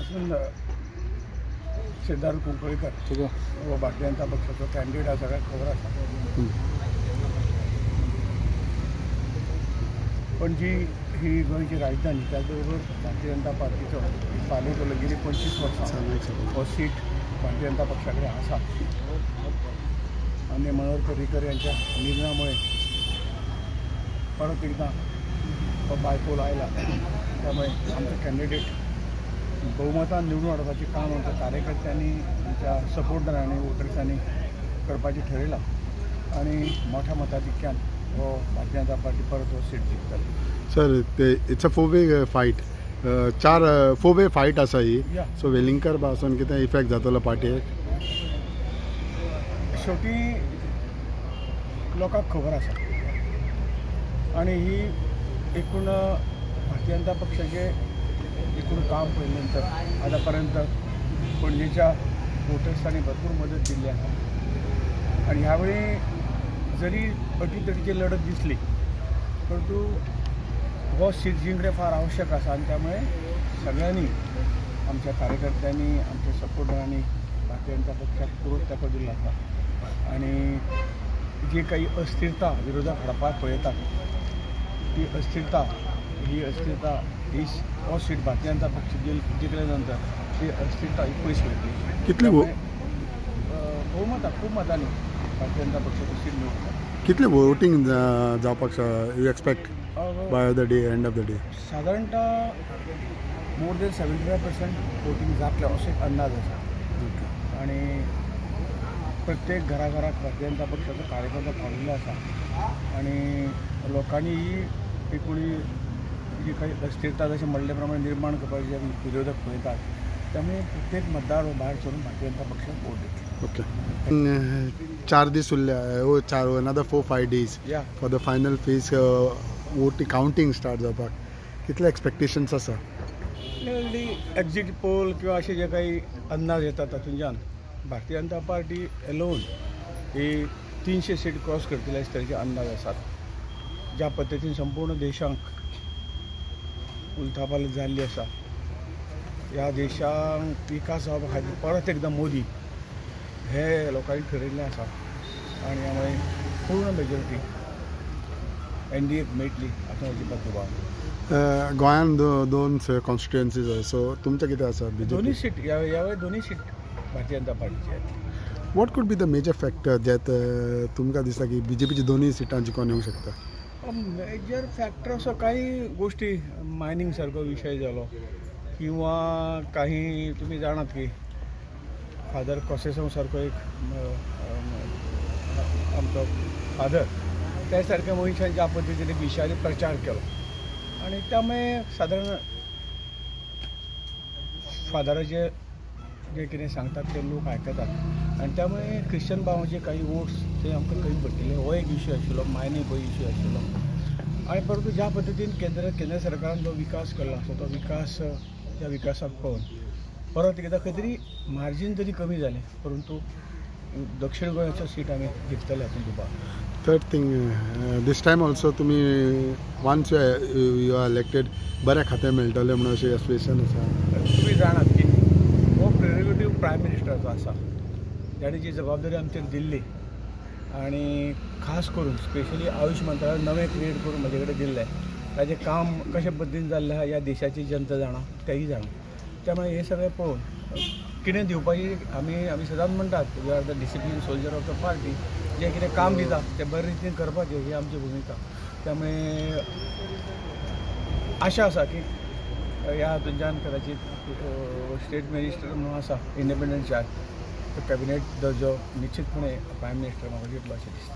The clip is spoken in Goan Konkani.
हातूंत सिद्धार्थ कुंकळीकर हो भारतीय जनता पक्षाचो कॅन्डिडेट आसा, सगळ्यांक खबर आसा. पणजी ही गोंयची राजधानी, त्याचबरोबर भारतीय जनता पार्टीचो पालेको गेली 25 वर्सां हो सीट भारतीय जनता पक्षा कडेन आसा. आनी मनोहर पर्रीकर यांच्या निर्णयामुळे परत एकदा हो बायपोल आयला. त्यामुळे आमचो कॅन्डिडेट बहुमतान निवडून हाडपाचें काम आमच्या कार्यकर्त्यांनी, आमच्या सपोर्टरांनी, वोटर्सांनी करपाचें ठरयलां आनी मोठ्या मताधिक्यान हो भारतीय जनता पार्टी परत हो सीट जिखतली. सर, ते it's a four way fight, चार फोर वे फायट आसा ही. सो वेलिंगकर पासून कितें इफेक्ट जातलो पार्टीक? शेवटी लोकांक खबर आसा आनी ही एकूण भारतीय जनता पक्षाचे एकूण काम पळयले नंतर आतां पर्यंत पणजेच्या वोटर्सांनी भरपूर मदत दिल्ली आसा. आनी ह्या वेळी जरी अटीतटीची लढत दिसली परंतु हो सीट जिंकणे फार आवश्यक आसा आनी त्यामुळे सगळ्यांनी, आमच्या कार्यकर्त्यांनी, आमच्या सपोर्टरांनी भारतीय जनता पक्षाक पुरो तेंको दिल्लो आसा. आनी जी काही अस्थिरता विरोधक हाडपाक पळयतात ती अस्थिरता, ही अस्थिरता ही हो सीट भारतीय जनता पक्ष जिखले नंतर ती अस्थिरता ही पयस वयतली. कितली बहुमतां, खूब मतांनी भारतीय जनता पक्षाचो सीट मेळटा. कितले वोटींग जावपाक you expect by the day, end of the day? साधारणतः मोर देन 75% वोटींग जातलें असो एक अंदाज आसा. आनी प्रत्येक घराघराक भारतीय जनता पक्षाचो कार्यकर्तो पाविल्लो आसा आनी लोकांनी ही एकूण जी काही अस्थिरता जशें म्हणले प्रमाणे निर्माण करपाची जे विरोधक पळयतात त्यामुळे प्रत्येक मतदार हो भायर सरून भारतीय जनता पक्षाक वोट दितले. ओके, 4 दीस उरल्या, चार another 4-5 days for the final phase vote counting start जावपाक कितले एक्सपेक्टेशन्स आसा? एक्झिट पोल किंवा असे जे काही अंदाज येतात तातूंतल्यान भारतीय जनता पार्टी एलोन ही 300 सीट क्रॉस करतले अशे तरेचे अंदाज आसात. ज्या पद्दतीन संपूर्ण देशांक उलथापालथ जाल्ली आसा, ह्या देशांक विकास जावपा खातीर परत एकदां मोदी हे लोकांनी ठरयल्लें आसा आनी ह्या पूर्ण मेजॉरिटी एनडीएक मेळटली हातूंत अजिबात दुबाव ना. गोंयांत 2 कॉन्स्टिट्युएन्सीज आसा, सो तुमचें कितें आसा? दोनूय सीट ह्या वेळार दोनूय सीट भारतीय जनता पार्टीची येतली. What could be the major factor that तुमकां दिसता की बीजेपीची दोनूय सिटां जिखून येवंक शकता? मेजर फॅक्टर असो काही गोष्टी, मायनिंग सारको विशय जालो किंवा काही तुमी जाणात की फादर कॉसेसांव सारको एक आमचो फादर, त्या सारक्या मनशान ज्या पद्दतीन एक विशाली प्रचार केलो आनी त्यामुळे सादारण फादराचे जे कितें सांगतात ते लोक आयकतात आनी त्यामुळे क्रिश्चन भावांचे काही वोट्स ते आमकां कमी पडटले हो एक इश्यू आशिल्लो, मायनिंग हो इश्यू आशिल्लो. आनी परंतु ज्या पद्दतीन केंद्र सरकारान जो विकास केल्लो आसा तो विकास, त्या विकासाक पळोवन परत एकदां खंय तरी मार्जीन तरी कमी जालें परंतु दक्षिण गोंयाचो सीट आमी जिखतले हातूंत दुबाव. Third thing, this time also तुमी वन्स you are elected बरें खातें मेळटलें म्हणून अशें एस्पिरेशन आसा? तुमी जाणात की हो प्रेरोगेटीव प्रायम मिनिस्टराचो आसा, ताणें जी जबाबदारी आमचेर दिल्ली आनी खास करून स्पेशली आयुश मंत्रालय नवें क्रिएट करून म्हजे कडेन दिल्लें, ताजें काम कशे पद्दतीन जाल्लें आसा ह्या देशाची जनता जाणा, तेय जाणा. त्यामुळे हे सगळें पळोवन कितें दिवपाची आमी सदांच म्हणटात we are the discipline soldier of the party, जें कितें काम दिता तें बरे रितीन करपाचें ही आमची भुमिका. त्यामुळे आशा आसा की ह्या हातूंतल्यान कदाचित स्टेट मिनिस्टर म्हणून आसा इंडिपेंडंट चार्ज, कॅबिनेट दर्जो निश्चितपणे प्रायम मिनिस्टर म्हाका दितलो अशें दिसता.